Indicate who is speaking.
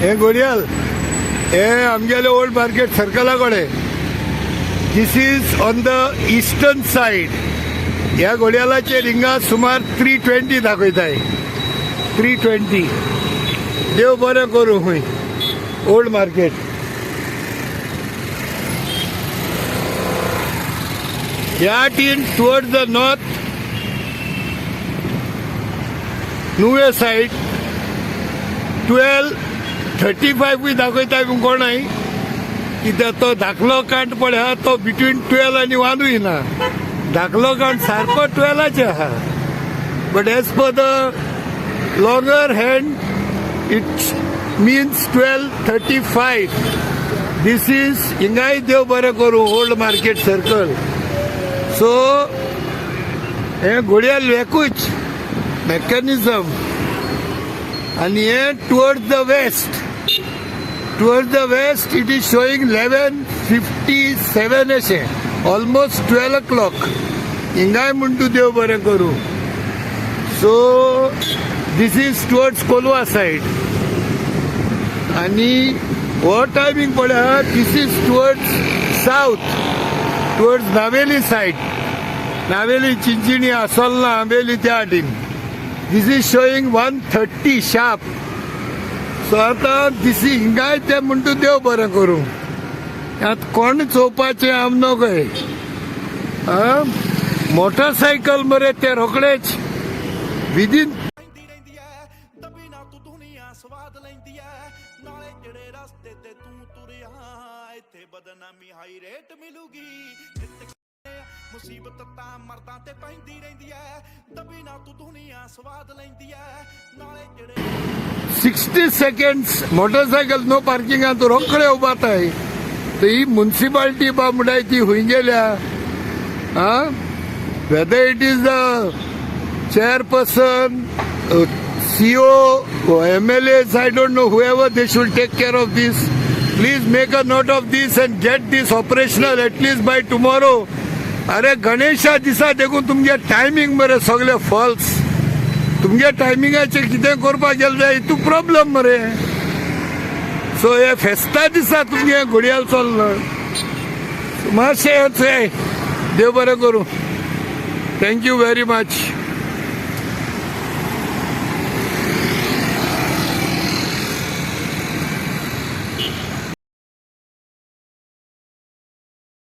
Speaker 1: हे घोडयाल हे आमगेले ओल्ड मार्केट सर्कला कडेन. This is on the eastern side. ह्या घोडयालाचे रिंगा सुमार 3:20 दाखयताय, 3:20. देव बरें करूं. खूंय ओल्ड मार्केट. ह्या tin towards the north Nuvem side 12:35 दाखयता कोणाय, कित्याक तो धाकलो कांट पळय आहा तो बिटवीन 12 आनी 1 ना. धाकलो कांट सारको 12 आहा, but as per the longer hand it means 12:35. This is हिंगाय देव बरें करूं, ओल्ड मार्केट सर्कल. सो हें घोडयाल एकूच मेकॅनिझम आनी हे towards the west, towards the west it is showing 11:57 अशें, ऑलमोस्ट 12 ओ क्लॉक. हिंगाय म्हण तूं देव बरें करूं. So this is towards Colva side. आनी हो टायमींग पळय आहा, this is towards south, towards Navelim side, Navelim, Chinchinim, Assolna, Ambeli त्या वाटेन. This is showing 1:30 sharp. So आतां this is हिंगाय ते म्हणटा देव बरें करूं. आतां कोण चोवपाचें आम नगय. मोटरसायकल मरे ते रोखडेच विदीन
Speaker 2: ਪੈਂਦੀ ਰਹਿੰਦੀ ਐ, ਦਬੀ ਨਾ ਤੂੰ ਦੁਨੀਆ ਸਵਾਦ ਲੈਂਦੀ ਐ। ਨਾਲੇ ਜਿਹੜੇ ਰਸਤੇ ਤੇ ਤੂੰ ਤੁਰਿਆ, ਇੱਥੇ ਬਦਨਾਮੀ ਹਾਈ ਰੇਟ ਮਿਲੂਗੀ। ਨਿੱਤ ਮੁਸੀਬਤ ਤਾਂ ਮਰਦਾਂ ਤੇ ਪੈਂਦੀ ਰਹਿੰਦੀ ਐ, ਦਬੀ ਨਾ ਤੂੰ ਦੁਨੀਆ ਸਵਾਦ ਲੈਂਦੀ ਐ। ਨਾਲੇ ਜਿਹੜੇ
Speaker 1: 60 सेकंड्स मोटरसायकल नो पार्किंगात रोखडे उबाताय. तर ही म्युन्सिपाल्टी बा म्हणटाय ती हुंय गेल्या? आं, whether it is the chairperson, CO, MLAs, I don't know, whoever, they should take care of this. Please make a note of this and get this operational at least by tomorrow. अरे, गणेशा दिसा देखून तुमगे timing मरे सगळे falls. तुमगे टायमिंगाचेर कितें करपाक गेले जाय, हितू प्रॉब्लम मरे. सो हे फेस्ता दिसा तुमगे घडयाळ चल्ला. मातशें हें, देव बरें करूं. Thank you very much.